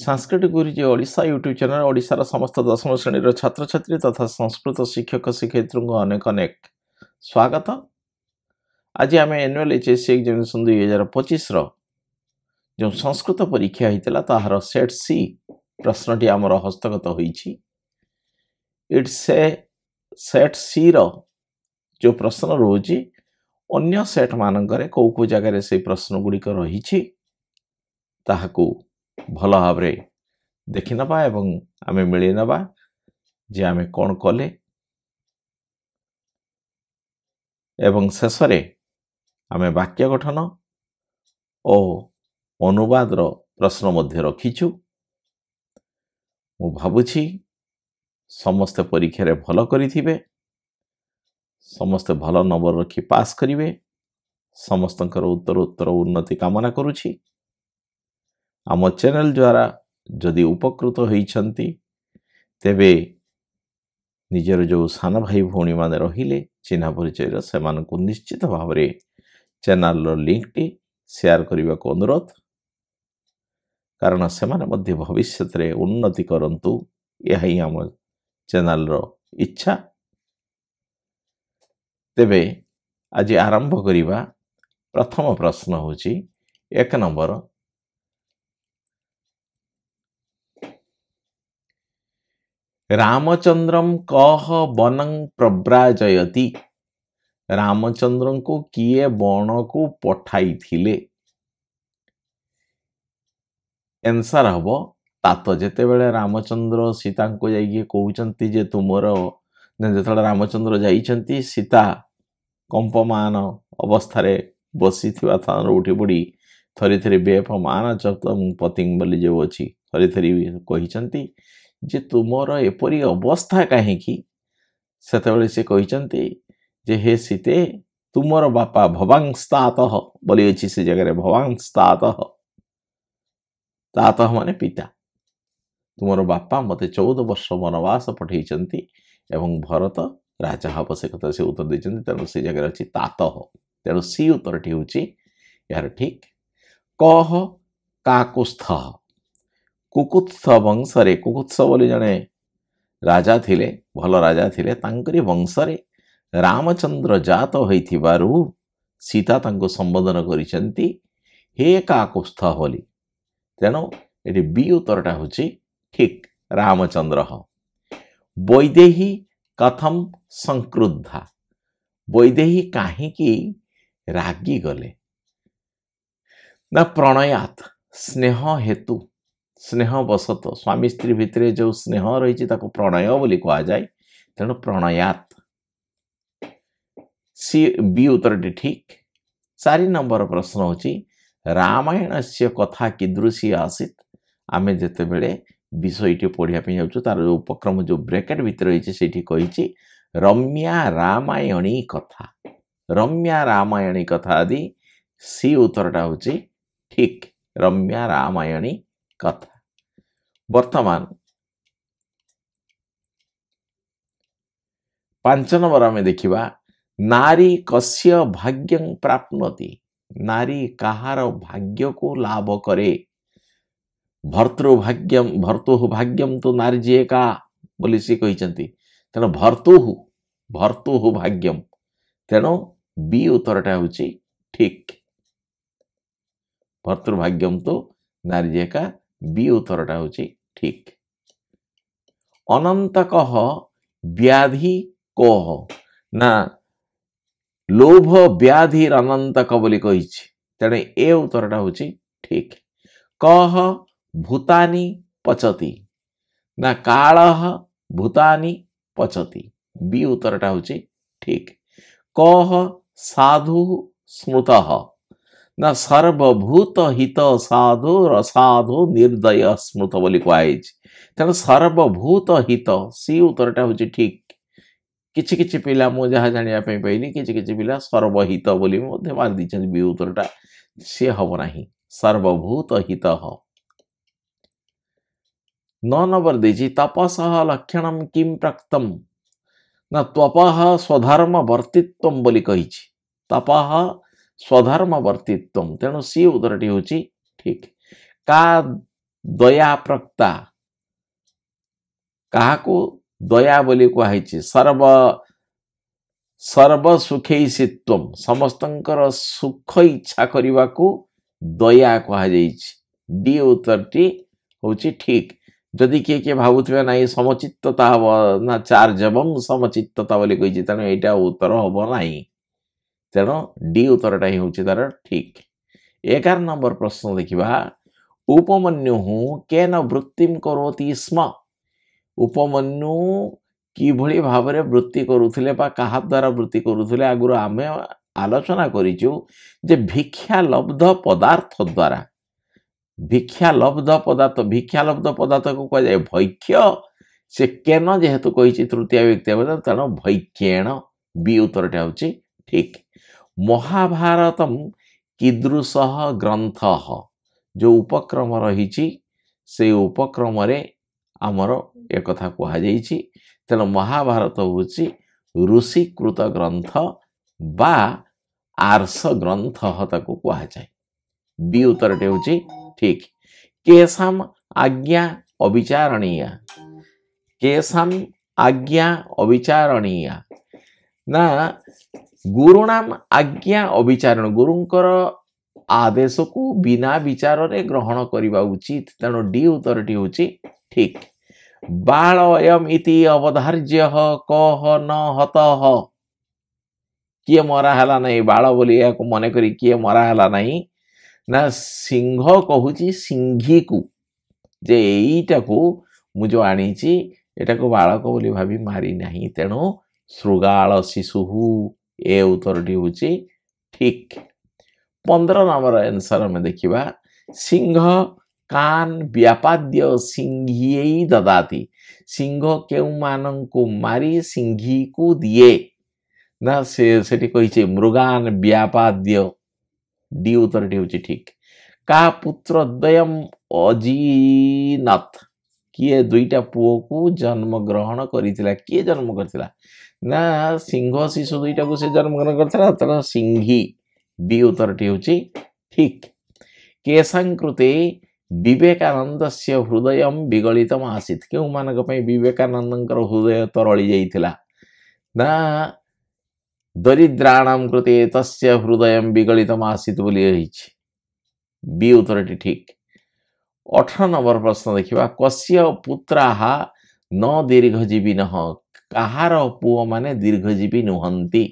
ସାଂସ୍କ୍ରିଟ ଗୁରୁଜୀ Odisha YouTube channel ଓଡ଼ିଶାର ସମସ୍ତ ଦଶମ ଶ୍ରେଣୀର ଛାତ୍ରଛାତ୍ରୀ ତଥା ସଂସ୍କୃତ ଶିକ୍ଷକ ଶିକ୍ଷୟିତ୍ରୀଙ୍କୁ ଅନେକ ଅନେକ ସ୍ୱାଗତ। ଆଜି ଆମେ annual H S C examination 2025ର ଯେଉଁ ସଂସ୍କୃତ ପରୀକ୍ଷା ହେଇଥିଲା ତାହାର ସେଟ୍ ସି ପ୍ରଶ୍ନଟି ଆମର ହସ୍ତଗତ ହୋଇଛି। ଇଟ୍ ସେ ସେଟ୍ ସିର ଯେଉଁ ପ୍ରଶ୍ନ ରହୁଛି, ଅନ୍ୟ ସେଟ୍ ମାନଙ୍କରେ କେଉଁ କେଉଁ ଜାଗାରେ ସେଇ ପ୍ରଶ୍ନ ଗୁଡ଼ିକ ରହିଛି ତାହାକୁ ଭଲ ଭାବରେ ଦେଖିନେବା ଏବଂ ଆମେ ମିଳେଇ ନେବା ଯେ ଆମେ କ'ଣ କଲେ, ଏବଂ ଶେଷରେ ଆମେ ବାକ୍ୟ ଗଠନ ଓ ଅନୁବାଦର ପ୍ରଶ୍ନ ମଧ୍ୟ ରଖିଛୁ। ମୁଁ ଭାବୁଛି ସମସ୍ତେ ପରୀକ୍ଷାରେ ଭଲ କରିଥିବେ, ସମସ୍ତେ ଭଲ ନମ୍ବର ରଖି ପାସ୍ କରିବେ। ସମସ୍ତଙ୍କର ଉତ୍ତର ଉତ୍ତର ଉନ୍ନତି କାମନା କରୁଛି। ଆମ ଚ୍ୟାନେଲ ଦ୍ୱାରା ଯଦି ଉପକୃତ ହୋଇଛନ୍ତି, ତେବେ ନିଜର ଯେଉଁ ସାନ ଭାଇ ଭଉଣୀମାନେ ରହିଲେ ଚିହ୍ନା ପରିଚୟର, ସେମାନଙ୍କୁ ନିଶ୍ଚିତ ଭାବରେ ଚ୍ୟାନେଲର ଲିଙ୍କଟି ସେୟାର କରିବାକୁ ଅନୁରୋଧ, କାରଣ ସେମାନେ ମଧ୍ୟ ଭବିଷ୍ୟତରେ ଉନ୍ନତି କରନ୍ତୁ, ଏହା ହିଁ ଆମ ଚ୍ୟାନେଲର ଇଚ୍ଛା। ତେବେ ଆଜି ଆରମ୍ଭ କରିବା। ପ୍ରଥମ ପ୍ରଶ୍ନ ହେଉଛି 1 ନମ୍ବର। ରାମଚନ୍ଦ୍ରಂ କହ ବନଂ ପ୍ରବ୍ରାଜୟତି। ରାମଚନ୍ଦ୍ରଙ୍କୁ କିଏ ବଣକୁ ପଠାଇଥିଲେ? ଆନ୍ସର ହବ ତାତ। ଯେତେବେଳେ ରାମଚନ୍ଦ୍ର ସୀତାଙ୍କୁ ଯାଇକି କହୁଛନ୍ତି ଯେ ତୁମର, ଯେତେବେଳେ ରାମଚନ୍ଦ୍ର ଯାଇଛନ୍ତି, ସୀତା କମ୍ପମାନ ଅବସ୍ଥାରେ ବସିଥିବା ସ୍ଥାନରୁ ଉଠି ପଡ଼ି ଥରି ଥରି ବେପମାନ ପତିଂ ବୋଲି ଯେଉଁ ଅଛି, ଥରି ଥରି କହିଛନ୍ତି ଯେ ତୁମର ଏପରି ଅବସ୍ଥା କାହିଁକି? ସେତେବେଳେ ସେ କହିଛନ୍ତି ଯେ ହେ ସୀତେ, ତୁମର ବାପା ଭବାଂସ୍ତାତଃ ବୋଲି ଅଛି ସେ ଜାଗାରେ। ଭବାଂସ୍ତାତଃ, ତାତଃ ମାନେ ପିତା। ତୁମର ବାପା ମୋତେ 14 ବର୍ଷ ବନବାସ ପଠେଇଛନ୍ତି ଏବଂ ଭରତ ରାଜା ହବ, ସେ କଥା ସେ ଉତ୍ତର ଦେଇଛନ୍ତି। ତେଣୁ ସେ ଜାଗାରେ ଅଛି ତାତଃ, ତେଣୁ ସି ଉତ୍ତରଟି ହେଉଛି ଏହାର ଠିକ୍। କହ କାକୁସ୍ଥ। କୁକୁତ୍ସ ବଂଶରେ, କୁକୁତ୍ସ ବୋଲି ଜଣେ ରାଜା ଥିଲେ, ଭଲ ରାଜା ଥିଲେ, ତାଙ୍କରି ବଂଶରେ ରାମଚନ୍ଦ୍ର ଜାତ ହୋଇଥିବାରୁ ସୀତା ତାଙ୍କୁ ସମ୍ବୋଧନ କରିଛନ୍ତି ହେ କାକୁସ୍ଥ ବୋଲି। ତେଣୁ ଏଠି ବି ଉତ୍ତରଟା ହେଉଛି ଠିକ୍, ରାମଚନ୍ଦ୍ର। ବୈଦେହୀ କଥମ ସଂକ୍ରୁଦ୍ଧା। ବୈଦେହୀ କାହିଁକି ରାଗିଗଲେ? ନା ପ୍ରଣୟାତ, ସ୍ନେହ ହେତୁ, ସ୍ନେହ ବଶତ। ସ୍ୱାମୀ ସ୍ତ୍ରୀ ଭିତରେ ଯେଉଁ ସ୍ନେହ ରହିଛି ତାକୁ ପ୍ରଣୟ ବୋଲି କୁହାଯାଏ, ତେଣୁ ପ୍ରଣୟାତ। ସି ବି ଉତ୍ତରଟି ଠିକ୍। 4 ନମ୍ବର ପ୍ରଶ୍ନ ହେଉଛି ରାମାୟଣସ୍ୟ କଥା କିଦୃଶୀ ଆସିତ। ଆମେ ଯେତେବେଳେ ବିଷୟଟି ପଢ଼ିବା ପାଇଁ ଯାଉଛୁ, ତାର ଯେଉଁ ଉପକ୍ରମ ଯେଉଁ ବ୍ରେକେଟ୍ ଭିତରେ ରହିଛି ସେଇଠି କହିଛି ରମ୍ୟା ରାମାୟଣୀ କଥା। ରମ୍ୟା ରାମାୟଣୀ କଥା ଆଦି ସି ଉତ୍ତରଟା ହେଉଛି ଠିକ୍, ରମ୍ୟା ରାମାୟଣୀ କଥା। ବର୍ତ୍ତମାନ 5 ନମ୍ବର ଆମେ ଦେଖିବା। ନାରୀ କସ୍ୟ ଭାଗ୍ୟଂ ପ୍ରାପ୍ନୋତି। ନାରୀ କାହାର ଭାଗ୍ୟକୁ ଲାଭ କରେ? ଭର୍ତ୍ତୃଭାଗ୍ୟମ, ଭର୍ତ୍ତୁଃ ଭାଗ୍ୟମ ତୁ ନାରୀଜିଏକା ବୋଲି ସେ କହିଛନ୍ତି। ତେଣୁ ଭର୍ତ୍ତୁଃ, ଭର୍ତ୍ତୁଃ ଭାଗ୍ୟମ, ତେଣୁ ବି ଉତ୍ତରଟା ହେଉଛି ଠିକ୍। ଭର୍ତ୍ତୃଭାଗ୍ୟମ ତୁ ନାରୀଜିଏକା, ବି ଉତ୍ତରଟା ହେଉଛି ଠିକ୍। ଅନନ୍ତ କହ ବ୍ୟାଧି କୋହ। ନା ଲୋଭ ବ୍ୟାଧିର ଅନନ୍ତକ ବୋଲି କହିଛି, ତେଣୁ ଏ ଉତ୍ତରଟା ହେଉଛି ଠିକ୍। କହ ଭୂତାନି ପଚତି। ନା କାଳହ ଭୂତାନି ପଚତି, ବି ଉତ୍ତରଟା ହେଉଛି ଠିକ୍। କହ ସାଧୁ ସ୍ମୃତଃ। ନା ସର୍ବଭୂତ ହିତ ସାଧୁ ରସାଧୁ ନିର୍ଦ୍ଦୟ ସ୍ମୃତ ବୋଲି କୁହାଯାଇଛି, ତେଣୁ ସର୍ବଭୂତ ହିତ ସି ଉତ୍ତରଟା ହେଉଛି ଠିକ୍। କିଛି କିଛି ପିଲା, ମୁଁ ଯାହା ଜାଣିବା ପାଇଁ ପାଇଲି, କିଛି କିଛି ପିଲା ସର୍ବହିତ ବୋଲି ମଧ୍ୟ ମାରି ଦେଇଛନ୍ତି ବି ଉତ୍ତରଟା, ସିଏ ହବ ନାହିଁ, ସର୍ବଭୂତ ହିତ। 9 ନମ୍ବର ଦେଇଛି ତପସଃ ଲକ୍ଷଣମ କିମ୍ ପ୍ରାକ୍ତମ। ନା ତ୍ୱପଃ ସ୍ୱଧର୍ମ ବର୍ତ୍ତିତ୍ୱମ ବୋଲି କହିଛି, ତପଃ ସ୍ୱଧର୍ମ ବର୍ତ୍ତିତ୍ୱମ, ତେଣୁ ସି ଉତ୍ତରଟି ହେଉଛି ଠିକ୍। କା ଦୟା ପ୍ରକ୍ତା? କାହାକୁ ଦୟା ବୋଲି କୁହାହେଇଛି? ସର୍ବ ସର୍ବସୁଖୈଷିତ୍ୱମ୍, ସମସ୍ତଙ୍କର ସୁଖ ଇଚ୍ଛା କରିବାକୁ ଦୟା କୁହାଯାଇଛି। ଡି ଉତ୍ତରଟି ହେଉଛି ଠିକ୍। ଯଦି କିଏ କିଏ ଭାବୁଥିବେ ନାହିଁ ସମଚିତ୍ତତା ହବ ନା, ଚାର୍ଜବମ୍ ସମଚିତ୍ତତା ବୋଲି କହିଛି, ତେଣୁ ଏଇଟା ଉତ୍ତର ହବ ନାହିଁ। ତେଣୁ ଡି ଉତ୍ତରଟା ହିଁ ହେଉଛି ତାର ଠିକ୍। 11 ନମ୍ବର ପ୍ରଶ୍ନ ଦେଖିବା। ଉପମନ୍ୟୁ କେନ ବୃତ୍ତିମ୍ କରୋତି ସ୍ମ? ଉପମନ୍ୟୁ କିଭଳି ଭାବରେ ବୃତ୍ତି କରୁଥିଲେ ବା କାହା ଦ୍ୱାରା ବୃତ୍ତି କରୁଥିଲେ? ଆଗରୁ ଆମେ ଆଲୋଚନା କରିଛୁ ଯେ ଭିକ୍ଷାଲବ୍ଧ ପଦାର୍ଥ ଦ୍ୱାରା। ଭିକ୍ଷାଲବ୍ଧ ପଦାର୍ଥ, ଭିକ୍ଷାଲବ୍ଧ ପଦାର୍ଥକୁ କୁହାଯାଏ ଭୈକ୍ଷ। ସେ କେନ ଯେହେତୁ କହିଛି ତୃତୀୟ ବ୍ୟକ୍ତି, ତେଣୁ ଭୈକ୍ୟେଣ, ବି ଉତ୍ତରଟା ହେଉଛି ଠିକ୍। ମହାଭାରତମ୍ କୀଦୃଶଃ ଗ୍ରନ୍ଥଃ? ଯେଉଁ ଉପକ୍ରମ ରହିଛି ସେଇ ଉପକ୍ରମରେ ଆମର ଏକଥା କୁହାଯାଇଛି। ତେଣୁ ମହାଭାରତ ହେଉଛି ଋଷିକୃତ ଗ୍ରନ୍ଥ ବା ଆର୍ଷ ଗ୍ରନ୍ଥ ତାକୁ କୁହାଯାଏ। ବି ଉତ୍ତରଟି ହେଉଛି ଠିକ୍। କେସାମ ଆଜ୍ଞା ଅବିଚାରଣୀୟା? କେସାମ ଆଜ୍ଞା ଅବିଚାରଣୀୟା ନା ଗୁରୁଣାମ ଆଜ୍ଞା ଅବିଚାରଣ, ଗୁରୁଙ୍କର ଆଦେଶକୁ ବିନା ବିଚାରରେ ଗ୍ରହଣ କରିବା ଉଚିତ। ତେଣୁ ଡି ଉତ୍ତରଟି ହେଉଛି ଠିକ୍। ବାଳୟମ୍ ଇତି ଅବଧାର୍ଯ୍ୟ କହ ନ ହତଃ? କିଏ ମରା ହେଲା ନାହିଁ? ବାଳ ବୋଲି ଏହାକୁ ମନେ କରି କିଏ ମରା ହେଲା ନାହିଁ? ନା ସିଂହ କହୁଛି ସିଂହୀକୁ ଯେ ଏଇଟାକୁ ମୁଁ ଯେଉଁ ଆଣିଛି ଏଟାକୁ ବାଳକ ବୋଲି ଭାବି ମାରି ନାହିଁ। ତେଣୁ ଶୃଗାଳ ଶିଶୁହୁ, ଏ ଉତ୍ତରଟି ହେଉଛି ଠିକ୍। 15 ନମ୍ବର ଆନ୍ସର ଆମେ ଦେଖିବା। ସିଂହ କାନ୍ ବ୍ୟାପାଦ୍ୟ ସିଂହିଏଇ ଦଦାତି? ସିଂହ କେଉଁମାନଙ୍କୁ ମାରି ସିଂହୀକୁ ଦିଏ? ନା ସେ ସେଠି କହିଛି ମୃଗାନ ବ୍ୟାପାଦ୍ୟ, ଡି ଉତ୍ତରଟି ହେଉଛି ଠିକ୍। କା ପୁତ୍ର ଦ୍ୱୟମ୍ ଅଜିନତ୍? କିଏ ଦୁଇଟା ପୁଅକୁ ଜନ୍ମ ଗ୍ରହଣ କରିଥିଲା? କିଏ ଜନ୍ମ କରିଥିଲା? ନା ସିଂହ ଶିଶୁ ଦୁଇଟାକୁ ସେ ଜନ୍ମଗ୍ରହଣ କରିଥିଲା, ତେଣୁ ସିଂହୀ, ବି ଉତ୍ତରଟି ହେଉଛି ଠିକ୍। କେଶାଙ୍କୃତେ ବିବେକାନନ୍ଦସ୍ୟ ହୃଦୟମ୍ ବିଗଳିତମ୍ ଆସିତ୍? କେଉଁମାନଙ୍କ ପାଇଁ ବିବେକାନନ୍ଦଙ୍କର ହୃଦୟ ତରଳି ଯାଇଥିଲା? ନା ଦରିଦ୍ରାଣାମ କୃତେ ତସ୍ୟ ହୃଦୟମ୍ ବିଗଳିତମ୍ ଆସିତ୍ ବୋଲି ରହିଛି। ବି ଉତ୍ତରଟି ଠିକ୍। 18 ନମ୍ବର ପ୍ରଶ୍ନ ଦେଖିବା। କସ୍ୟ ପୁତ୍ରାହା ନ ଦୀର୍ଘଜୀବିନଃ? କାହାର ପୁଅମାନେ ଦୀର୍ଘଜୀବୀ ନୁହନ୍ତି?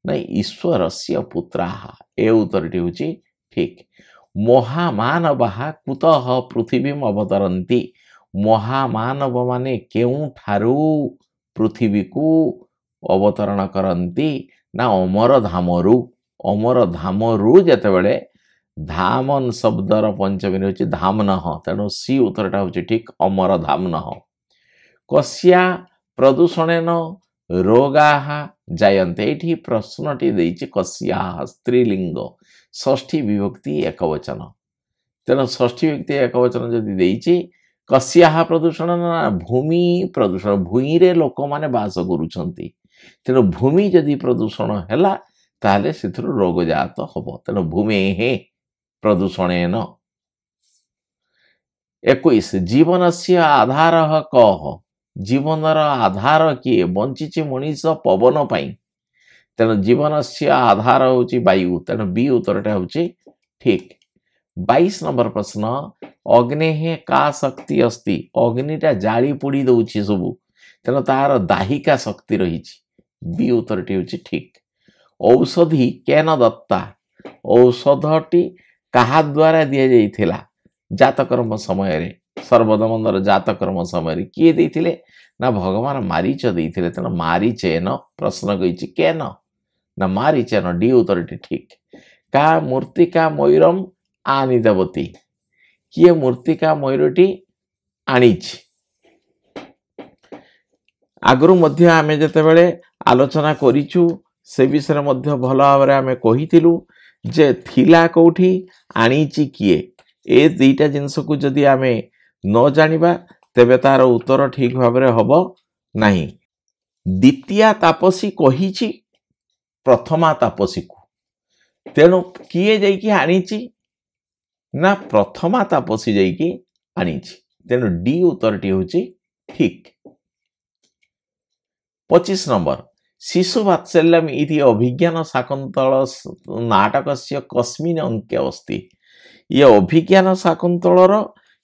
ନାଇଁ, ଈଶ୍ୱରସ୍ୟ ପୁତ୍ରାହା, ଏ ଉତ୍ତରଟି ହେଉଛି ଠିକ୍। ମହାମାନବାଃ କୁତଃ ପୃଥିବୀମ୍ ଅବତରନ୍ତି? ମହାମାନବମାନେ କେଉଁଠାରୁ ପୃଥିବୀକୁ ଅବତରଣ କରନ୍ତି? ନା ଅମର ଧାମରୁ। ଅମର ଧାମରୁ ଯେତେବେଳେ ଧାମନ ଶବ୍ଦର ପଞ୍ଚମୀ ହେଉଛି ଧାମନଃ, ତେଣୁ ସି ଉତ୍ତରଟା ହେଉଛି ଠିକ୍, ଅମର ଧାମନଃ। କସ୍ୟା ପ୍ରଦୂଷଣେନ ରୋଗାଃ ଜାୟନ୍ତେ? ଏଇଠି ପ୍ରଶ୍ନଟି ଦେଇଛି କସ୍ୟା ସ୍ତ୍ରୀଲିଙ୍ଗ ଷଷ୍ଠୀ ବିଭକ୍ତି ଏକବଚନ, ତେଣୁ ଷଷ୍ଠୀ ବିଭକ୍ତି ଏକବଚନ ଯଦି ଦେଇଛି କସ୍ୟାଃ ପ୍ରଦୂଷଣ ନା ଭୂମି ପ୍ରଦୂଷଣ, ଭୂଇଁରେ ଲୋକମାନେ ବାସ କରୁଛନ୍ତି, ତେଣୁ ଭୂମି ଯଦି ପ୍ରଦୂଷଣ ହେଲା ତାହେଲେ ସେଥିରୁ ରୋଗଜାତ ହବ, ତେଣୁ ଭୂମେଃ ପ୍ରଦୂଷଣେନ। 21 ଜୀବନସ୍ୟ ଆଧାରଃ କଃ? ଜୀବନର ଆଧାର କିଏ? ବଞ୍ଚିଛି ମଣିଷ ପବନ ପାଇଁ, ତେଣୁ ଜୀବନସ୍ୟ ଆଧାର ହେଉଛି ବାୟୁ, ତେଣୁ ବି ଉତ୍ତରଟା ହେଉଛି ଠିକ୍। 22 ନମ୍ବର ପ୍ରଶ୍ନ, ଅଗ୍ନେଃ କା ଶକ୍ତି ଅସ୍ତି? ଅଗ୍ନିଟା ଜାଳି ପୋଡ଼ି ଦେଉଛି ସବୁ, ତେଣୁ ତାର ଦାହିକା ଶକ୍ତି ରହିଛି। ବି ଉତ୍ତରଟି ହେଉଛି ଠିକ୍। ଔଷଧି କେନ ଦତ୍ତା? ଔଷଧଟି କାହା ଦ୍ୱାରା ଦିଆଯାଇଥିଲା ଜାତକର୍ମ ସମୟରେ? ସର୍ବଦମନର ଜାତକର୍ମ ସମୟରେ କିଏ ଦେଇଥିଲେ? ନା ଭଗବାନ ମାରିଚ ଦେଇଥିଲେ, ତେଣୁ ମାରିଚେନ। ପ୍ରଶ୍ନ କହିଛି କେନ, ନା ମାରିଚେନ, ଡି ଉତ୍ତରଟି ଠିକ୍। କା ମୂର୍ତ୍ତିକା ମୟୂରମ୍ ଆନିଦବତୀ? କିଏ ମୂର୍ତ୍ତିକା ମୟୂରଟି ଆଣିଛି? ଆଗରୁ ମଧ୍ୟ ଆମେ ଯେତେବେଳେ ଆଲୋଚନା କରିଛୁ ସେ ବିଷୟରେ ମଧ୍ୟ ଭଲ ଭାବରେ ଆମେ କହିଥିଲୁ ଯେ ଥିଲା କୋଉଠି, ଆଣିଛି କିଏ, ଏ ଦୁଇଟା ଜିନିଷକୁ ଯଦି ଆମେ ନ ଜାଣିବା ତେବେ ତାର ଉତ୍ତର ଠିକ୍ ଭାବରେ ହବ ନାହିଁ। ଦ୍ୱିତୀୟା ତାପସୀ କହିଛି ପ୍ରଥମା ତାପସୀକୁ, ତେଣୁ କିଏ ଯାଇକି ଆଣିଛି? ନା ପ୍ରଥମା ତାପସୀ ଯାଇକି ଆଣିଛି। ତେଣୁ ଡି ଉତ୍ତରଟି ହେଉଛି ଠିକ୍। 25 ନମ୍ବର, ଶିଶୁ ବାତ୍ସଲ୍ୟମ୍ ଇତି ଅଭିଜ୍ଞାନ ଶାକୁନ୍ତଳ ନାଟକସ୍ୟ କସ୍ମିନ୍ ଅଙ୍କେ ଅସ୍ତି। ଇଏ ଅଭିଜ୍ଞାନ ଶାକୁନ୍ତଳର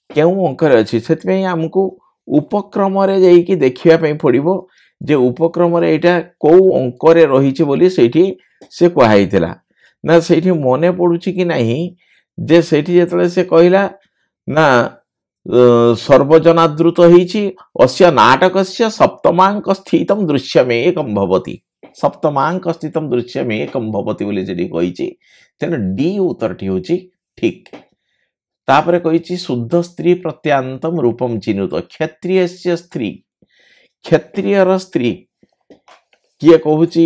କେଉଁ ଅଙ୍କରେ ଅଛି? ସେଥିପାଇଁ ଆମକୁ ଉପକ୍ରମରେ ଯାଇକି ଦେଖିବା ପାଇଁ ପଡ଼ିବ ଯେ ଉପକ୍ରମରେ ଏଇଟା କେଉଁ ଅଙ୍କରେ ରହିଛି ବୋଲି ସେଇଠି ସେ କୁହାହେଇଥିଲା। ନା ସେଇଠି ମନେ ପଡ଼ୁଛି କି ନାହିଁ ଯେ ସେଇଠି ଯେତେବେଳେ ସେ କହିଲା ନା ସର୍ବଜନାଦୃତ ହେଇଛି, ଅସ୍ୟ ନାଟକସ୍ୟ ସପ୍ତମାଙ୍କ ସ୍ଥିତಂ ଦୃଶ୍ୟମେକಂ ଭବତି, ସପ୍ତମାଙ୍କ ସ୍ଥିତಂ ଦୃଶ୍ୟମେକಂ ଭବତି ବୋଲି ସେଠି କହିଛି। ତେଣୁ ଡି ଉତ୍ତରଟି ହେଉଛି ଠିକ୍। ତାପରେ କହିଛି ଶୁଦ୍ଧ ସ୍ତ୍ରୀ ପ୍ରତ୍ୟାନ୍ତମ ରୂପମ ଚିହ୍ନୁତ। କ୍ଷତ୍ରିୟସ୍ୟ ସ୍ତ୍ରୀ, କ୍ଷତ୍ରିୟର ସ୍ତ୍ରୀ କିଏ କହୁଛି?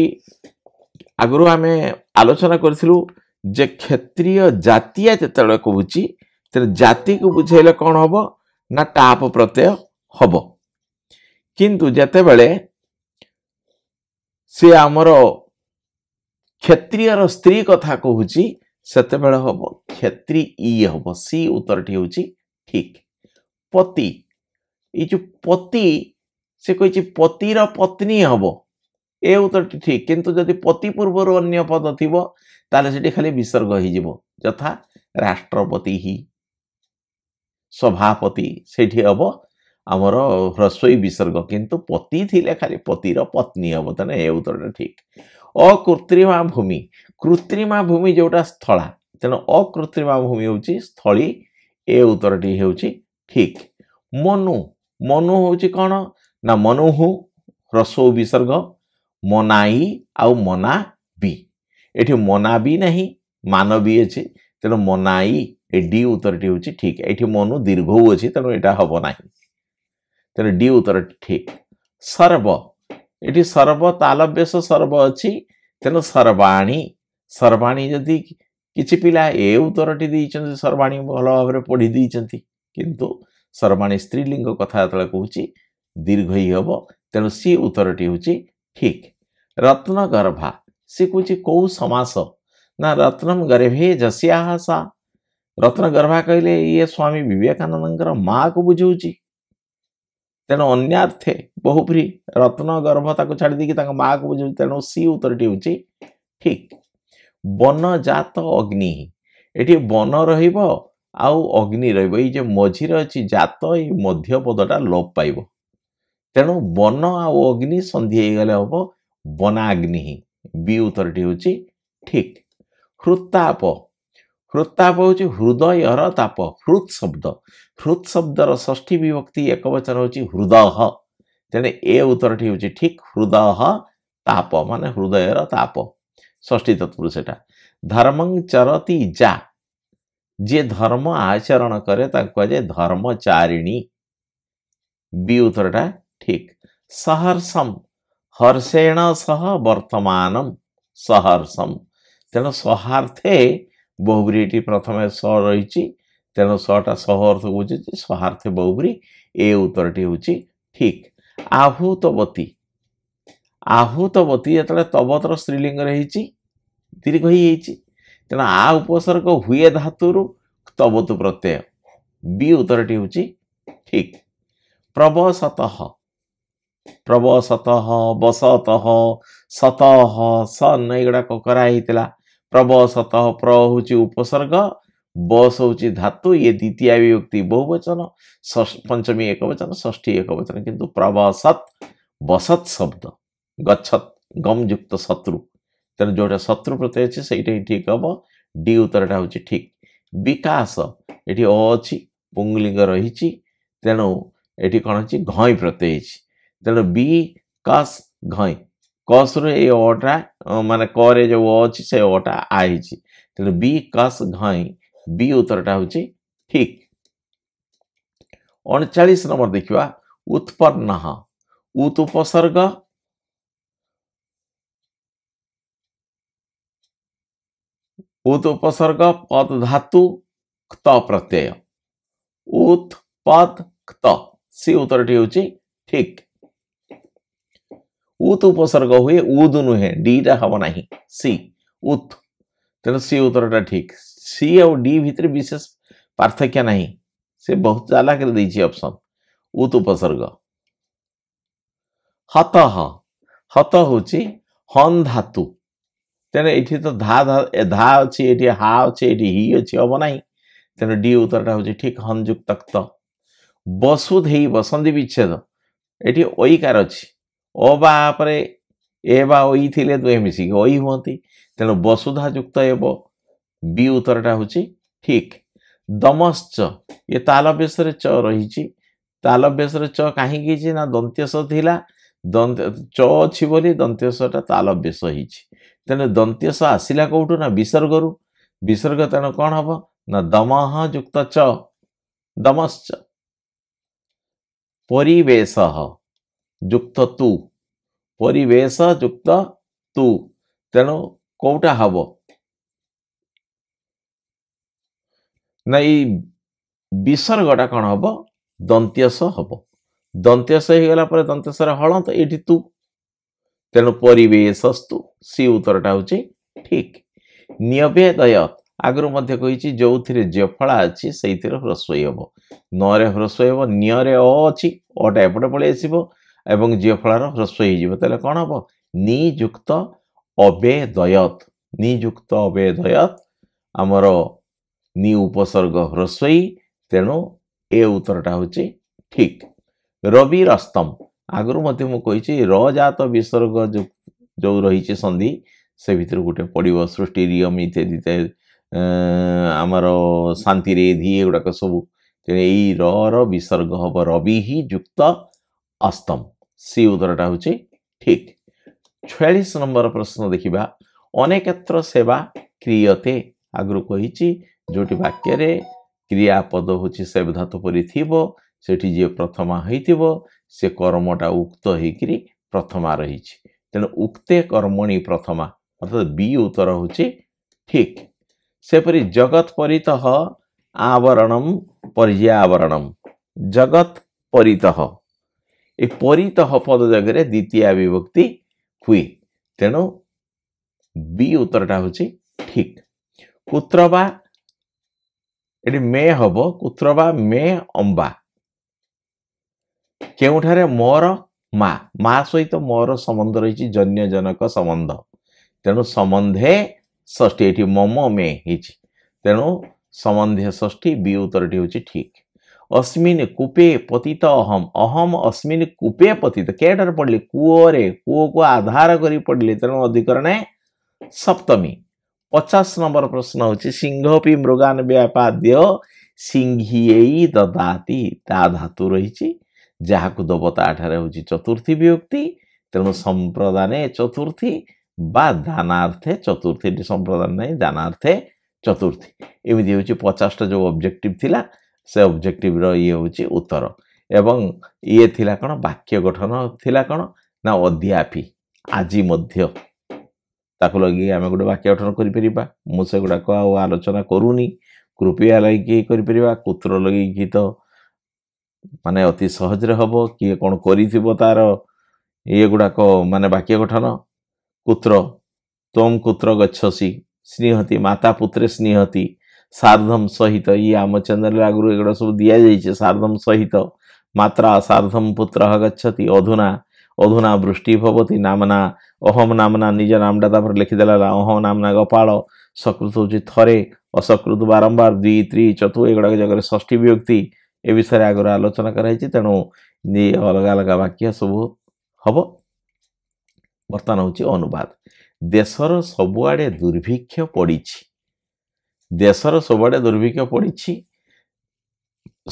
ଆଗରୁ ଆମେ ଆଲୋଚନା କରିଥିଲୁ ଯେ କ୍ଷତ୍ରିୟ ଜାତୀୟ ଯେତେବେଳେ କହୁଛି ତେଣୁ ଜାତିକୁ ବୁଝେଇଲେ କ'ଣ ହବ ନା ଟାପ ପ୍ରତ୍ୟୟ ହବ। କିନ୍ତୁ ଯେତେବେଳେ ସେ ଆମର କ୍ଷତ୍ରିୟର ସ୍ତ୍ରୀ କଥା କହୁଛି ସେତେବେଳେ ହବ କ୍ଷତ୍ରି ଇ ହବ। ସି ଉତ୍ତରଟି ହେଉଛି ଠିକ୍। ପତି, ଏଇ ଯୋଉ ପତି ସେ କହିଛି ପତିର ପତ୍ନୀ ହବ, ଏ ଉତ୍ତରଟି ଠିକ୍। କିନ୍ତୁ ଯଦି ପତି ପୂର୍ବରୁ ଅନ୍ୟ ପଦ ଥିବ ତାହେଲେ ସେଠି ଖାଲି ବିସର୍ଗ ହେଇଯିବ, ଯଥା ରାଷ୍ଟ୍ରପତି ହି, ସଭାପତି, ସେଇଠି ହବ ଆମର ହ୍ରସ୍ୱଇ ବିସର୍ଗ। କିନ୍ତୁ ପତି ଥିଲେ ଖାଲି ପତିର ପତ୍ନୀ ହବ, ତେଣୁ ଏ ଉତ୍ତରଟା ଠିକ୍। ଅକୃତ୍ରିମା ଭୂମି, କୃତ୍ରିମା ଭୂମି ଯୋଉଟା ସ୍ଥଳା, ତେଣୁ ଅକୃତ୍ରିମା ଭୂମି ହେଉଛି ସ୍ଥଳୀ, ଏ ଉତ୍ତରଟି ହେଉଛି ଠିକ୍। ମନୁ, ମନୁ ହେଉଛି କ'ଣ ନା ମନୁହୁ ହ୍ରସ୍ୱ ବିସର୍ଗ, ମନାଇ ଆଉ ମନା ବି, ଏଠି ମନା ବି ନାହିଁ ମାନବୀ ଅଛି, ତେଣୁ ମନାଇ ଏ ଡି ଉତ୍ତରଟି ହେଉଛି ଠିକ୍। ଏଠି ମନୁ ଦୀର୍ଘ ଅଛି ତେଣୁ ଏଇଟା ହବ ନାହିଁ, ତେଣୁ ଡି ଉତ୍ତରଟି ଠିକ୍। ସର୍ବ, ଏଠି ସର୍ବ ତାଲବ୍ୟସ ସର୍ବ ଅଛି, ତେଣୁ ସର୍ବାଣୀ, ସର୍ବାଣୀ ଯଦି କିଛି ପିଲା ଏ ଉତ୍ତରଟି ଦେଇଛନ୍ତି, ସର୍ବାଣୀ ଭଲ ଭାବରେ ପଢ଼ି ଦେଇଛନ୍ତି, କିନ୍ତୁ ସର୍ବାଣୀ ସ୍ତ୍ରୀଲିଙ୍ଗ କଥା ଯେତେବେଳେ କହୁଛି ଦୀର୍ଘ ହି ହବ, ତେଣୁ ସି ଉତ୍ତରଟି ହେଉଛି ଠିକ୍। ରତ୍ନଗର୍ଭା, ସେ କହୁଛି କେଉଁ ସମାସ ନା ରତ୍ନମ ଗର୍ଭେ ଯସ୍ୟାହ ସା। ରତ୍ନଗର୍ଭା କହିଲେ ଇଏ ସ୍ୱାମୀ ବିବେକାନନ୍ଦଙ୍କର ମାଆକୁ ବୁଝଉଛି, ତେଣୁ ଅନ୍ୟାର୍ଥେ ବହୁବ୍ରୀ ରତ୍ନଗର୍ଭ ତାକୁ ଛାଡ଼ି ଦେଇକି ତାଙ୍କ ମାଆକୁ ବୁଝଉଛି, ତେଣୁ ସି ଉତ୍ତରଟି ହେଉଛି ଠିକ୍। ବନଜାତ ଅଗ୍ନି, ଏଠି ବନ ରହିବ ଆଉ ଅଗ୍ନି ରହିବ, ଏଇ ଯେ ମଝିରେ ଅଛି ଜାତ, ଏଇ ମଧ୍ୟ ପଦଟା ଲୋପ ପାଇବ, ତେଣୁ ବନ ଆଉ ଅଗ୍ନି ସନ୍ଧି ହେଇଗଲେ ହବ ବନାଗ୍ନି, ବି ଉତ୍ତରଟି ହେଉଛି ଠିକ୍। ହୃତ୍ତାପ, ହୃତ୍ତାପ ହେଉଛି ହୃଦୟର ତାପ, ହୃତ୍ ଶବ୍ଦ, ହୃତ୍ ଶବ୍ଦର ଷଷ୍ଠୀ ବିଭକ୍ତି ଏକବଚନ ହେଉଛି ହୃଦହ, ତେଣୁ ଏ ଉତ୍ତରଟି ହେଉଛି ଠିକ୍। ହୃଦହ ତାପ ମାନେ ହୃଦୟର ତାପ, ଷଷ୍ଠୀ ତତ୍ପୁରୁଷଟା। ଧର୍ମଂ ଚରତି ଯା, ଯିଏ ଧର୍ମ ଆଚରଣ କରେ ତାକୁ କୁହାଯାଏ ଧର୍ମଚାରିଣୀ, ବି ଉତ୍ତରଟା ଠିକ୍। ସହର୍ଷମ, ହର୍ଷେଣ ସହ ବର୍ତ୍ତମାନମ, ସହର୍ଷମ, ତେଣୁ ସହାର୍ଥେ ବହୁବ୍ରୀ ଏଠି ପ୍ରଥମେ ସ ରହିଛି, ତେଣୁ ସଟା ସହ ଅର୍ଥ ବୁଝୁଛି, ସହାର୍ଥେ ବହୁବ୍ରୀ, ଏ ଉତ୍ତରଟି ହେଉଛି ଠିକ୍। ଆହୁତବତୀ, ଆହୁତବତୀ ଯେତେବେଳେ ତବତର ସ୍ତ୍ରୀଲିଙ୍ଗରେ ହେଇଛି ଦୀର୍ଘ ହେଇଯାଇଛି, ତେଣୁ ଆ ଉପସର୍ଗ ହୁଏ ଧାତୁରୁ ତବତୁ ପ୍ରତ୍ୟୟ, ବି ଉତ୍ତରଟି ହେଉଛି ଠିକ୍। ପ୍ରବସତଃ, ପ୍ରବସତଃ, ବସତଃ, ସତଃ, ସନ୍ ଏଗୁଡ଼ାକ କରାହେଇଥିଲା। ପ୍ରବସତଃ, ପ୍ର ହେଉଛି ଉପସର୍ଗ, ବସ ହେଉଛି ଧାତୁ, ଇଏ ଦ୍ୱିତୀୟା ବିଭକ୍ତି ବହୁବଚନ, ପଞ୍ଚମୀ ଏକବଚନ, ଷଷ୍ଠୀ ଏକବଚନ, କିନ୍ତୁ ପ୍ରବସତ୍ ବସତ୍ ଶବ୍ଦ ଗଚ୍ଛତ୍ ଗମ୍ ଯୁକ୍ତ ଶତ୍ରୁ, ତେଣୁ ଯେଉଁଟା ଶତ୍ରୁ ପ୍ରତ୍ୟୟ ଅଛି ସେଇଟା ହିଁ ଠିକ୍ ହବ, ଡି ଉତ୍ତରଟା ହେଉଛି ଠିକ୍। ବିକାଶ, ଏଠି ଅ ଅଛି, ପୁଂଲିଙ୍ଗ ରହିଛି, ତେଣୁ ଏଠି କ'ଣ ଅଛି ଘଇଁ ପ୍ରତ୍ୟୟ ହେଇଛି, ତେଣୁ ବି କସ୍ ଘଇଁ, କସ୍ରୁ ଏଇ ଅଟା ମାନେ କରେ ଯେଉଁ ଅ ଅଛି ସେ ଅଟା ଆ ହେଇଛି, ତେଣୁ ବି କସ୍ ଘଇଁ, ବି ଉତ୍ତରଟା ହେଉଛି ଠିକ୍। 39 ନମ୍ବର ଦେଖିବା, ଉତ୍ପନ୍ନ, ଉତ୍ ଉପସର୍ଗ, ଉତ୍ ଉପସର୍ଗ ପଦ ଧାତୁ କ୍ତ ପ୍ରତ୍ୟୟ, ଉତ୍ ପଦ କ୍ତ, ସି ଉତ୍ତରଟି ହେଉଛି ଠିକ୍। ଉତ୍ ଉପସର୍ଗ ହୁଏ ଉଦ୍ ନୁହେଁ, ଡିଟା ହବ ନାହିଁ, ସି ଉତ୍, ତେଣୁ ସି ଉତ୍ତରଟା ଠିକ୍। ସି ଆଉ ଡି ଭିତରେ ବିଶେଷ ପାର୍ଥକ୍ୟ ନାହିଁ, ସେ ବହୁତ ଚାଲାକରେ ଦେଇଛି ଅପସନ୍, ଉତ୍ ଉପସର୍ଗ। ହତଃ, ହତ ହେଉଛି ହନ୍ ଧାତୁ, ତେଣୁ ଏଇଠି ତ ଧା ଧା ଅଛି, ଏଠି ହା ଅଛି, ଏଠି ହି ଅଛି, ହବ ନାହିଁ। ତେଣୁ ଡି ଉତ୍ତରଟା ହେଉଛି ଠିକ୍, ହନ୍ ଯୁକ୍ତ କ୍ତ। ବସୁଧେଇ ବସନ୍ତି ବିଚ୍ଛେଦ, ଏଠି ଐକାର ଅଛି, ଅ ବା ପରେ ଏ ବା ଐ ଥିଲେ ଦୁହେଁ ମିଶିକି ଐ ହୁଅନ୍ତି, ତେଣୁ ବସୁଧା ଯୁକ୍ତ ହେବ, ବି ଉତ୍ତରଟା ହେଉଛି ଠିକ୍। ଦମଶ୍ଚ, ଏ ତାଲବ୍ୟସରେ ଚ ରହିଛି, ତାଲବ୍ୟସରେ ଚ କାହିଁକି ହେଇଛି ନା ଦନ୍ତ୍ୟସ ଥିଲା, ଚ ଅଛି ବୋଲି ଦନ୍ତ୍ୟସଟା ତାଲବ୍ୟସ ହେଇଛି। ତେଣୁ ଦନ୍ତ୍ୟସ ଆସିଲା କୋଉଠୁ ନା ବିସର୍ଗରୁ, ବିସର୍ଗ ତେଣୁ କ'ଣ ହବ ନା ଦମହ ଯୁକ୍ତ ଚ, ଦମଶ୍ଚ। ପରିବେଶ ଯୁକ୍ତ ତୁ, ପରିବେଶ ଯୁକ୍ତ ତୁ, ତେଣୁ କୋଉଟା ହବ ନା ଏଇ ବିସର୍ଗଟା କ'ଣ ହବ, ଦନ୍ତ୍ୟସ ହବ। ଦନ୍ତ୍ୟସ ହେଇଗଲା ପରେ ଦନ୍ତ୍ୟସରେ ହଳନ୍ତ, ଏଇଠି ତୁ, ତେଣୁ ପରିବେଶସ୍ତୁ, ସି ଉତ୍ତରଟା ହେଉଛି ଠିକ୍। ନିୟବେଦୟତ୍, ଆଗରୁ ମଧ୍ୟ କହିଛି ଯେଉଁଥିରେ ଜଫଳା ଅଛି ସେଇଥିରେ ହ୍ରସ୍ୱ ହେବ, ନରେ ହ୍ରସ୍ୱ ହେବ, ନିୟରେ ଅ ଅଛି, ଅଟା ଏପଟେ ପଳେଇ ଆସିବ ଏବଂ ଜିଅଫଳାର ହ୍ରସ୍ୱ ହେଇଯିବ, ତାହେଲେ କ'ଣ ହବ, ନିଯୁକ୍ତ ଅବେଦୟତ୍, ନିଯୁକ୍ତ ଅବେଦୟତ୍ ଆମର ନି ଉପସର୍ଗ ହ୍ରସ୍ୱଇ, ତେଣୁ ଏ ଉତ୍ତରଟା ହେଉଛି ଠିକ୍। ରବି ରସ୍ତମ, ଆଗରୁ ମଧ୍ୟ ମୁଁ କହିଛି ର ଜାତ ବିସର୍ଗ ଯେଉଁ ରହିଛି ସନ୍ଧି ସେ ଭିତରୁ ଗୋଟେ ପଡ଼ିବ, ସୃଷ୍ଟି ରିୟମ ଇତ୍ୟାଦି ଇତ୍ୟାଦି, ଆମର ଶାନ୍ତିରେ ଧି ଏଗୁଡ଼ାକ ସବୁ, ତେଣୁ ଏଇ ର ର ବିସର୍ଗ ହବ ରବି ହି ଯୁକ୍ତ ଅସ୍ତମ, ସି ଉତ୍ତରଟା ହେଉଛି ଠିକ୍। 46 ନମ୍ବର ପ୍ରଶ୍ନ ଦେଖିବା, ଅନେକତ୍ର ସେବା କ୍ରିୟତେ, ଆଗରୁ କହିଛି ଯେଉଁଠି ବାକ୍ୟରେ କ୍ରିୟାପଦ ହେଉଛି ସେବ ଧାତୁ ପରି ଥିବ ସେଠି ଯିଏ ପ୍ରଥମା ହେଇଥିବ ସେ କର୍ମଟା ଉକ୍ତ ହେଇକିରି ପ୍ରଥମା ରହିଛି, ତେଣୁ ଉକ୍ତେ କର୍ମଣି ପ୍ରଥମା, ଅର୍ଥାତ୍ ବି ଉତ୍ତର ହେଉଛି ଠିକ୍। ସେପରି ଜଗତ ପରିତଃ ଆବରଣମ୍ ପର୍ଯ୍ୟାବରଣମ୍, ଜଗତ ପରିତଃ, ଏ ପରିତଃ ପଦ ଜାଗାରେ ଦ୍ୱିତୀୟା ବିଭକ୍ତି ହୁଏ, ତେଣୁ ବି ଉତ୍ତରଟା ହେଉଛି ଠିକ୍। କୁତ୍ର ବା, ଏଠି ମେ ହବ, କୁତ୍ର ବା ମେ ଅମ୍ବା, କେଉଁଠାରେ ମୋର ମା, ମା ସହିତ ମୋର ସମ୍ବନ୍ଧ ରହିଛି, ଜନ୍ୟଜନକ ସମ୍ବନ୍ଧ, ତେଣୁ ସମ୍ବନ୍ଧେ ଷଷ୍ଠୀ, ଏଠି ମମ ମେ ହେଇଛି, ତେଣୁ ସମ୍ବନ୍ଧେ ଷଷ୍ଠୀ, ବି ଉତ୍ତରଟି ହେଉଛି ଠିକ୍। ଅସ୍ମିନ୍ କୂପେ ପତିତ ଅହମ୍, ଅହମ୍ ଅସ୍ମିନ୍ କୂପେ ପତିତ, କେଠାରେ ପଡ଼ିଲେ, କୂଅରେ, କୂଅକୁ ଆଧାର କରି ପଡ଼ିଲେ, ତେଣୁ ଅଧିକରଣେ ସପ୍ତମୀ। 50 ନମ୍ବର ପ୍ରଶ୍ନ ହେଉଛି ସିଂହପି ମୃଗାନ ବ୍ୟାପାଦ୍ୟ ସିଂହିଏଇ ଦଦାତି, ତା ଧାତୁ ରହିଛି, ଯାହାକୁ ଦବ ତାଠାରେ ହେଉଛି ଚତୁର୍ଥୀ ବିଭକ୍ତି, ତେଣୁ ସମ୍ପ୍ରଦାନେ ଚତୁର୍ଥୀ ବା ଦାନାର୍ଥେ ଚତୁର୍ଥୀ, ଏଠି ସମ୍ପ୍ରଦାନ ନାହିଁ, ଦାନାର୍ଥେ ଚତୁର୍ଥୀ। ଏମିତି ହେଉଛି 50ଟା ଯେଉଁ ଅବଜେକ୍ଟିଭ ଥିଲା ସେ ଅବଜେକ୍ଟିଭର ଇଏ ହେଉଛି ଉତ୍ତର। ଏବଂ ଇଏ ଥିଲା କ'ଣ, ବାକ୍ୟ ଗଠନ ଥିଲା କ'ଣ ନା ଅଦ୍ୟାପି, ଆଜି ମଧ୍ୟ, ତାକୁ ଲଗେଇ ଆମେ ଗୋଟେ ବାକ୍ୟ ଗଠନ କରିପାରିବା। ମୁଁ ସେଗୁଡ଼ାକ ଆଉ ଆଲୋଚନା କରୁନି, କୃପୟା ଲଗେଇକି କରିପାରିବା, କୁତ୍ର ଲଗେଇକି ତ ମାନେ ଅତି ସହଜରେ ହେବ, କିଏ କ'ଣ କରିଥିବ ତାର ଇଏ ଗୁଡ଼ାକ ମାନେ ବାକ୍ୟ ଗଠନ। କୁତ୍ର ତ୍ୱಂ କୁତ୍ର ଗଚ୍ଛସି, ସ୍ନେହତି ମାତା ପୁତ୍ରେ ସ୍ନେହତି, ସାର୍ଧମ ସହିତ, ଇଏ ଆମ ଚ୍ୟାନେଲରେ ଆଗରୁ ଏଗୁଡ଼ା ସବୁ ଦିଆଯାଇଛି। ସାର୍ଧମ ସହିତ ମାତ୍ରା ସାର୍ଧମ ପୁତ୍ର ଗଚ୍ଛତି, ଅଧୁନା ଅଧୁନା ବୃଷ୍ଟି ଭବତି, ନାମନା ଅହମ ନାମନା, ନିଜ ନାମଟା ତାପରେ ଲେଖିଦେଲା ଅହମ ନାମନା ଗୋପାଳ। ସକୃତ ହେଉଛି ଥରେ, ଅସକୃତ ବାରମ୍ବାର, ଦ୍ୱି ତ୍ରି ଚତୁ ଏଗୁଡ଼ାକ ଜାଗାରେ ଷଷ୍ଠୀ ବିଭକ୍ତି। ଏ ବିଷୟରେ ଆଗରୁ ଆଲୋଚନା କରାହେଇଛି, ତେଣୁ ଅଲଗା ଅଲଗା ବାକ୍ୟ ସବୁ ହବ। ବର୍ତ୍ତମାନ ହେଉଛି ଅନୁବାଦ। ଦେଶର ସବୁଆଡ଼େ ଦୁର୍ଭିକ୍ଷ ପଡ଼ିଛି, ଦେଶର ସବୁଆଡ଼େ ଦୁର୍ଭିକ୍ଷ ପଡ଼ିଛି,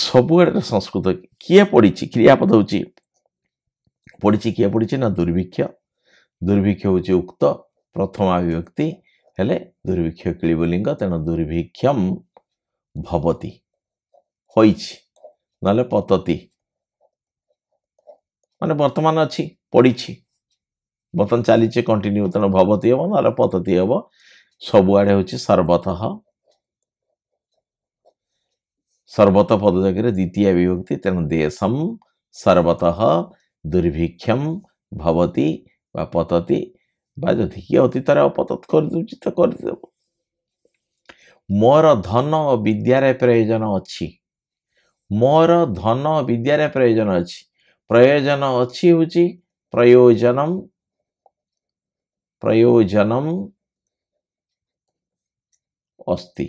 ସବୁଆଡ଼େ ସଂସ୍କୃତ କିଏ ପଡ଼ିଛି, କ୍ରିୟାପଦ ହେଉଛି ପଡ଼ିଛି, କିଏ ପଡ଼ିଛି ନା ଦୁର୍ଭିକ୍ଷ। ଦୁର୍ଭିକ୍ଷ ହେଉଛି ଉକ୍ତ ପ୍ରଥମା ବିଭକ୍ତି ହେଲେ ଦୁର୍ଭିକ୍ଷ କ୍ଳିବଲିଙ୍ଗ, ତେଣୁ ଦୁର୍ଭିକ୍ଷମ ଭବତି ହୋଇଛି, ନହେଲେ ପତତି ମାନେ ବର୍ତ୍ତମାନ ଅଛି, ପଡ଼ିଛି, ବର୍ତ୍ତମାନ ଚାଲିଛି କଣ୍ଟିନ୍ୟୁ, ତେଣୁ ଭବତି ହେବ ନହେଲେ ପତତି ହେବ। ସବୁଆଡ଼େ ହେଉଛି ସର୍ବତଃ, ସର୍ବତ ପଦ ଜାଗାରେ ଦ୍ୱିତୀୟ ବିଭକ୍ତି, ତେଣୁ ଦେଶମ ସର୍ବତଃ ଦୁର୍ଭିକ୍ଷମ ଭବତି ବା ପତତି, ବା ଯଦି କିଏ ଅତୀତରେ ଅପତତ କରିଦେଉଛି ତ କରିଦେବ। ମୋର ଧନ ଓ ବିଦ୍ୟାରେ ପ୍ରୟୋଜନ ଅଛି, ମୋର ଧନ ବିଦ୍ୟାରେ ପ୍ରୟୋଜନ ଅଛି। ପ୍ରୟୋଜନ ଅଛି ହେଉଛି ପ୍ରୟୋଜନମ୍, ପ୍ରୟୋଜନମ୍ ଅସ୍ତି।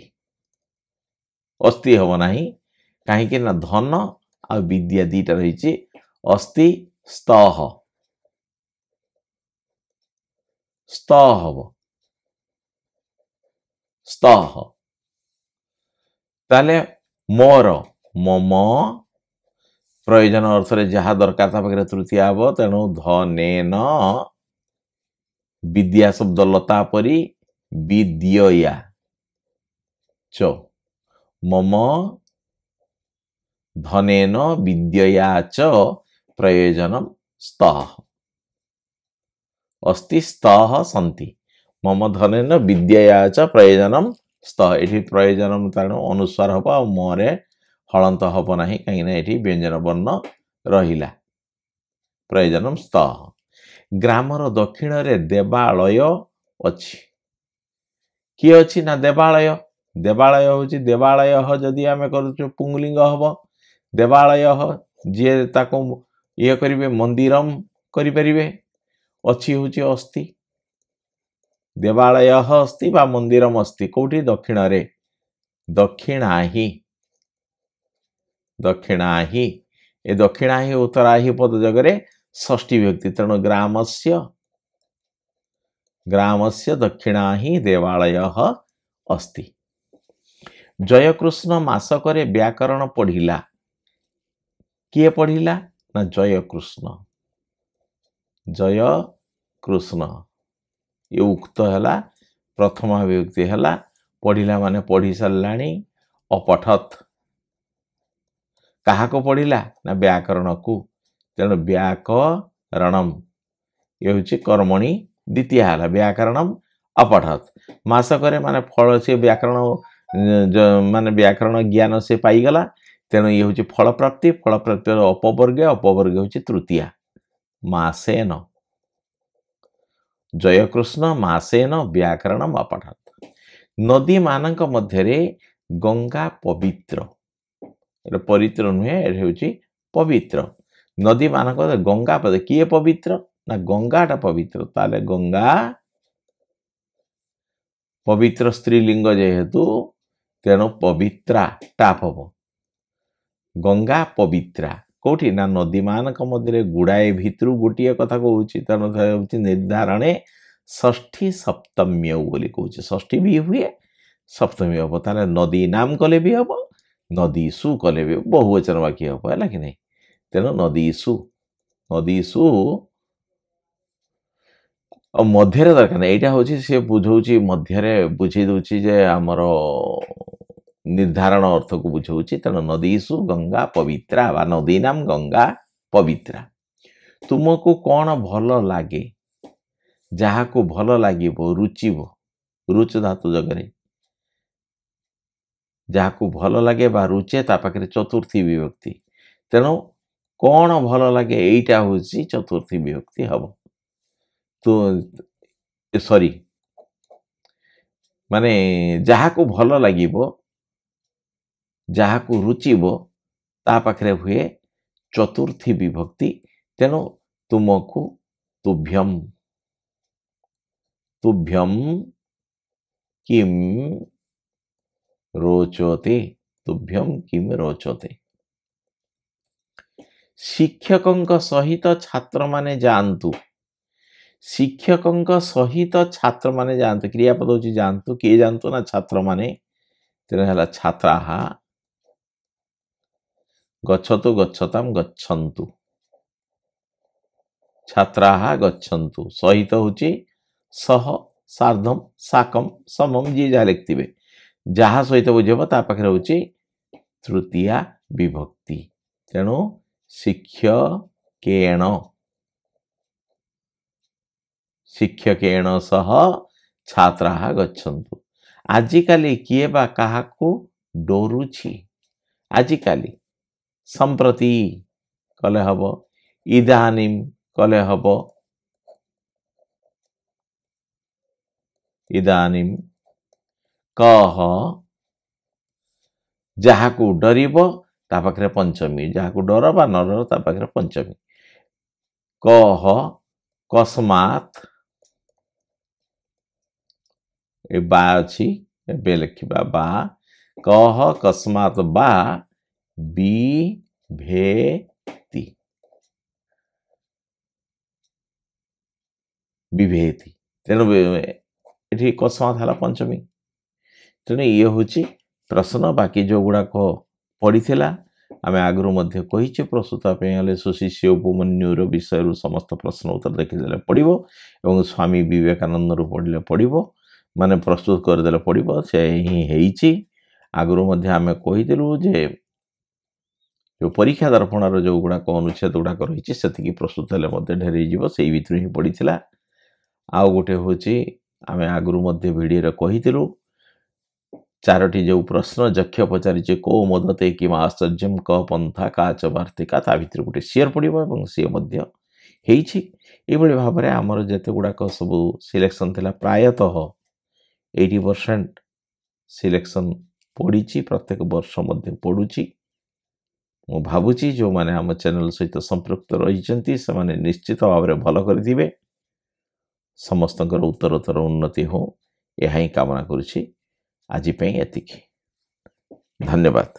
ଅସ୍ତି ହେବ ନାହିଁ, କାହିଁକି ନା ଧନ ଆଉ ବିଦ୍ୟା ଦିଟା ରହିଛି। ଅସ୍ତି ସ୍ତଃ, ସ୍ତ ହବ, ସ୍ତଃ। ତାହେଲେ ମୋର, ମମ, ପ୍ରୟୋଜନ ଅର୍ଥରେ ଯାହା ଦରକାର ତା ପାଖରେ ତୃତୀୟା ହବ। ତେଣୁ ଧନେନ, ବିଦ୍ୟା ଶବ୍ଦ ଲତା ପରି ବିଦ୍ୟୟା ଚ, ମମ ଧନେନ ବିଦ୍ୟୟା ଚ ପ୍ରୟୋଜନମ୍ ସ୍ତଃ। ଅସ୍ତି ସ୍ତଃ ସନ୍ତି, ମମ ଧନେନ ବିଦ୍ୟୟା ଚ ପ୍ରୟୋଜନମ୍ ସ୍ତଃ। ଏଠି ପ୍ରୟୋଜନମ୍ ତେଣୁ ଅନୁସ୍ୱାର ହବ, ଆଉ ମରେ ହଳନ୍ତ ହବ ନାହିଁ, କାହିଁକିନା ଏଠି ବ୍ୟଞ୍ଜନ ବର୍ଣ୍ଣ ରହିଲା। ପ୍ରୟୋଜନମ୍ ସ୍ତଃ। ଗ୍ରାମର ଦକ୍ଷିଣରେ ଦେବାଳୟ ଅଛି। କିଏ ଅଛି ନା ଦେବାଳୟ। ଦେବାଳୟ ହେଉଛି ଦେବାଳୟ ଯଦି ଆମେ କରୁଛୁ ପୁଂଲିଙ୍ଗ ହବ। ଦେବାଳୟ ଯିଏ ତାକୁ ଇଏ କରିବେ ମନ୍ଦିରମ୍ କରିପାରିବେ। ଅଛି ହେଉଛି ଅସ୍ତି, ଦେବାଳୟ ଅସ୍ତି ବା ମନ୍ଦିରମ୍ ଅସ୍ତି। କୋଉଠି? ଦକ୍ଷିଣରେ। ଦକ୍ଷିଣାହି, ଦକ୍ଷିଣାହି, ଏ ଦକ୍ଷିଣାହି ଉତ୍ତରାହି ପଦ ଯୋଗରେ ଷଷ୍ଠୀ ବିଭକ୍ତି। ତେଣୁ ଗ୍ରାମସ୍ୟ, ଗ୍ରାମସ୍ୟ ଦକ୍ଷିଣାହି ଦେବାଳୟ ଅସ୍ତି। ଜୟକୃଷ୍ଣ ମାସକରେ ବ୍ୟାକରଣ ପଢ଼ିଲା। କିଏ ପଢ଼ିଲା ନା ଜୟକୃଷ୍ଣ। ଜୟକୃଷ୍ଣ ଏ ଉକ୍ତ ହେଲା, ପ୍ରଥମା ବିଭକ୍ତି ହେଲା। ପଢ଼ିଲା ମାନେ ପଢ଼ି ସାରିଲାଣି। ଅପଠତ୍, କାହାକୁ ପଢ଼ିଲା ନା ବ୍ୟାକରଣକୁ। ତେଣୁ ବ୍ୟାକରଣମ୍ ଏ ହେଉଛି କର୍ମଣୀ ଦ୍ୱିତୀୟା ହେଲା, ବ୍ୟାକରଣମ୍ ଅପଠତ୍। ମାସକରେ ମାନେ ଫଳ, ସେ ବ୍ୟାକରଣ ମାନେ ବ୍ୟାକରଣ ଜ୍ଞାନ ସେ ପାଇଗଲା। ତେଣୁ ଇଏ ହେଉଛି ଫଳପ୍ରାପ୍ତି। ଫଳପ୍ରାପ୍ତିର ଅପବର୍ଗ, ଅପବର୍ଗ ହେଉଛି ତୃତୀୟା। ମାସେନ, ଜୟକୃଷ୍ଣ ମାସେନ ବ୍ୟାକରଣମ୍ ଅପଠତ୍। ନଦୀମାନଙ୍କ ମଧ୍ୟରେ ଗଙ୍ଗା ପବିତ୍ର। ଏଟା ପବିତ୍ର ନୁହେଁ, ଏଟା ହେଉଛି ପବିତ୍ର। ନଦୀମାନଙ୍କ ମଧ୍ୟରେ ଗଙ୍ଗା ପବିତ୍ର। କିଏ ପବିତ୍ର ନା ଗଙ୍ଗାଟା ପବିତ୍ର। ତାହେଲେ ଗଙ୍ଗା ପବିତ୍ର ସ୍ତ୍ରୀଲିଙ୍ଗ ଯେହେତୁ, ତେଣୁ ପବିତ୍ରା ଟାପ ହବ। ଗଙ୍ଗା ପବିତ୍ରା କୋଉଠି ନା ନଦୀମାନଙ୍କ ମଧ୍ୟରେ ଗୁଡ଼ାଏ ଭିତରୁ ଗୋଟିଏ କଥା କହୁଛି। ତେଣୁ ହେଉଛି ନିର୍ଦ୍ଧାରଣେ ଷଷ୍ଠୀ ସପ୍ତମ୍ୟ ବୋଲି କହୁଛି। ଷଷ୍ଠୀ ବି ହୁଏ, ସପ୍ତମୀ ହବ। ତାହେଲେ ନଦୀ ନାମ କଲେ ବି ହବ, ନଦୀସୁ କଲେ ବି ବହୁବଚନ ବାକ୍ୟ ହବ, ହେଲା କି ନାହିଁ? ତେଣୁ ନଦୀସୁ, ନଦୀସୁ ଆଉ ମଧ୍ୟରେ ଦରକାର ନାହିଁ। ଏଇଟା ହେଉଛି ସେ ବୁଝଉଛି, ମଧ୍ୟରେ ବୁଝେଇ ଦଉଛି ଯେ ଆମର ନିର୍ଦ୍ଧାରଣ ଅର୍ଥକୁ ବୁଝଉଛି। ତେଣୁ ନଦୀସୁ ଗଙ୍ଗା ପବିତ୍ରା ବା ନଦୀ ନାମ ଗଙ୍ଗା ପବିତ୍ରା। ତୁମକୁ କ'ଣ ଭଲ ଲାଗେ? ଯାହାକୁ ଭଲ ଲାଗିବ, ରୁଚିବ, ରୁଚ ଧାତୁ ଯୋଗରେ ଯାହାକୁ ଭଲ ଲାଗେ ବା ରୁଚେ ତା ପାଖରେ ଚତୁର୍ଥୀ ବିଭକ୍ତି। ତେଣୁ କ'ଣ ଭଲ ଲାଗେ ଏଇଟା ହେଉଛି ଚତୁର୍ଥୀ ବିଭକ୍ତି ହବ। ତୁ ସରି ମାନେ ଯାହାକୁ ଭଲ ଲାଗିବ, ଯାହାକୁ ରୁଚିବ ତା ପାଖରେ ହୁଏ ଚତୁର୍ଥୀ ବିଭକ୍ତି। ତେଣୁ ତୁମକୁ ତୁଭ୍ୟମ୍, ତୁଭ୍ୟମ୍ କିମ୍ ରୋଚତେ, ତୁଭ୍ୟମ୍ କିମ୍ ରୋଚତେ। ଶିକ୍ଷକଙ୍କ ସହିତ ଛାତ୍ରମାନେ ଯାଆନ୍ତୁ। ଶିକ୍ଷକଙ୍କ ସହିତ ଛାତ୍ରମାନେ ଯାଆନ୍ତୁ। କ୍ରିୟାପଦ ହେଉଛି ଯାଆନ୍ତୁ। କିଏ ଯାଆନ୍ତୁ ନା ଛାତ୍ରମାନେ। ତେଣୁ ହେଲା ଛାତ୍ରାହା। ଗଚ୍ଛତୁ ଗଚ୍ଛତାମ୍ ଗଚ୍ଛନ୍ତୁ, ଛାତ୍ରାହା ଗଚ୍ଛନ୍ତୁ। ସହିତ ହେଉଛି ସହ, ସାର୍ଧମ୍, ସାକମ୍, ସମମ୍, ଯିଏ ଯାହା ଲେଖିଥିବେ। ଯାହା ସହିତ ବୁଝେଇବ ତା ପାଖରେ ହେଉଛି ତୃତୀୟା ବିଭକ୍ତି। ତେଣୁ ଶିକ୍ଷକେଣ, ଶିକ୍ଷକେଣ ସହ ଛାତ୍ରାହା ଗଚ୍ଛନ୍ତୁ। ଆଜିକାଲି କିଏ ବା କାହାକୁ ଡରୁଛି? ଆଜିକାଲି ସମ୍ପ୍ରତି କଲେ ହବ, ଇଦାନିମ୍ କଲେ ହବ, ଇଦାନିମ୍ କହ। ଯାହାକୁ ଡରିବ ତା ପାଖରେ ପଞ୍ଚମୀ, ଯାହାକୁ ଡର ବା ନ ଡର ତା ପାଖରେ ପଞ୍ଚମୀ। କହ କସ୍ମାତ୍, ଏ ବା ଅଛି, ଏବେ ଲେଖିବା ବା। କହ କସ୍ମାତ୍ ବା ବିଭେତି, ବିଭେତି। ତେଣୁ ଏଠି କସ୍ମାତ୍ ହେଲା ପଞ୍ଚମୀ। ତେଣୁ ଇଏ ହେଉଛି ପ୍ରଶ୍ନ। ବାକି ଯେଉଁଗୁଡ଼ାକ ପଡ଼ିଥିଲା ଆମେ ଆଗରୁ ମଧ୍ୟ କହିଛେ, ପ୍ରସ୍ତୁତ ପାଇଁ ହେଲେ ସୁଶିଷ୍ୟ ଉପମନ୍ୟୁର ବିଷୟରୁ ସମସ୍ତ ପ୍ରଶ୍ନ ଉତ୍ତର ଦେଖିଦେଲେ ପଡ଼ିବ, ଏବଂ ସ୍ୱାମୀ ବିବେକାନନ୍ଦରୁ ପଢ଼ିଲେ ପଡ଼ିବ, ମାନେ ପ୍ରସ୍ତୁତ କରିଦେଲେ ପଡ଼ିବ। ସେ ହିଁ ହେଇଛି। ଆଗରୁ ମଧ୍ୟ ଆମେ କହିଥିଲୁ ଯେ ଯେଉଁ ପରୀକ୍ଷା ଦର୍ପଣର ଯେଉଁ ଗୁଡ଼ାକ ଅନୁଚ୍ଛେଦ ଗୁଡ଼ାକ ରହିଛି ସେତିକି ପ୍ରସ୍ତୁତ ହେଲେ ମଧ୍ୟ ଢେର ହେଇଯିବ, ସେଇ ଭିତରୁ ହିଁ ପଡ଼ିଥିଲା। ଆଉ ଗୋଟେ ହେଉଛି ଆମେ ଆଗରୁ ମଧ୍ୟ ଭିଡ଼ିଓରେ କହିଥିଲୁ, ଚାରୋଟି ଯେଉଁ ପ୍ରଶ୍ନ ଯକ୍ଷ ପଚାରିଛି, କୋ ମୋଦତେ କିମା ଆଶ୍ଚର୍ଯ୍ୟମ କ ପନ୍ଥା କାଚ ବାର୍ତ୍ତିକା, ତା ଭିତରୁ ଗୋଟେ ସିଓର ପଡ଼ିବ ଏବଂ ସିଏ ମଧ୍ୟ ହେଇଛି। ଏଇଭଳି ଭାବରେ ଆମର ଯେତେ ଗୁଡ଼ାକ ସବୁ ସିଲେକ୍ସନ୍ ଥିଲା, ପ୍ରାୟତଃ 80% ସିଲେକ୍ସନ୍ ପଡ଼ିଛି, ପ୍ରତ୍ୟେକ ବର୍ଷ ମଧ୍ୟ ପଡ଼ୁଛି। ମୁଁ ଭାବୁଛି ଯେଉଁମାନେ ଆମ ଚ୍ୟାନେଲ୍ ସହିତ ସମ୍ପୃକ୍ତ ରହିଛନ୍ତି ସେମାନେ ନିଶ୍ଚିତ ଭାବରେ ଭଲ କରିଥିବେ। ସମସ୍ତଙ୍କର ଉତ୍ତରୋତ୍ତର ଉନ୍ନତି ହଉ, ଏହା ହିଁ କାମନା କରୁଛି। ଆଜି ପାଇଁ ଏତିକି, ଧନ୍ୟବାଦ।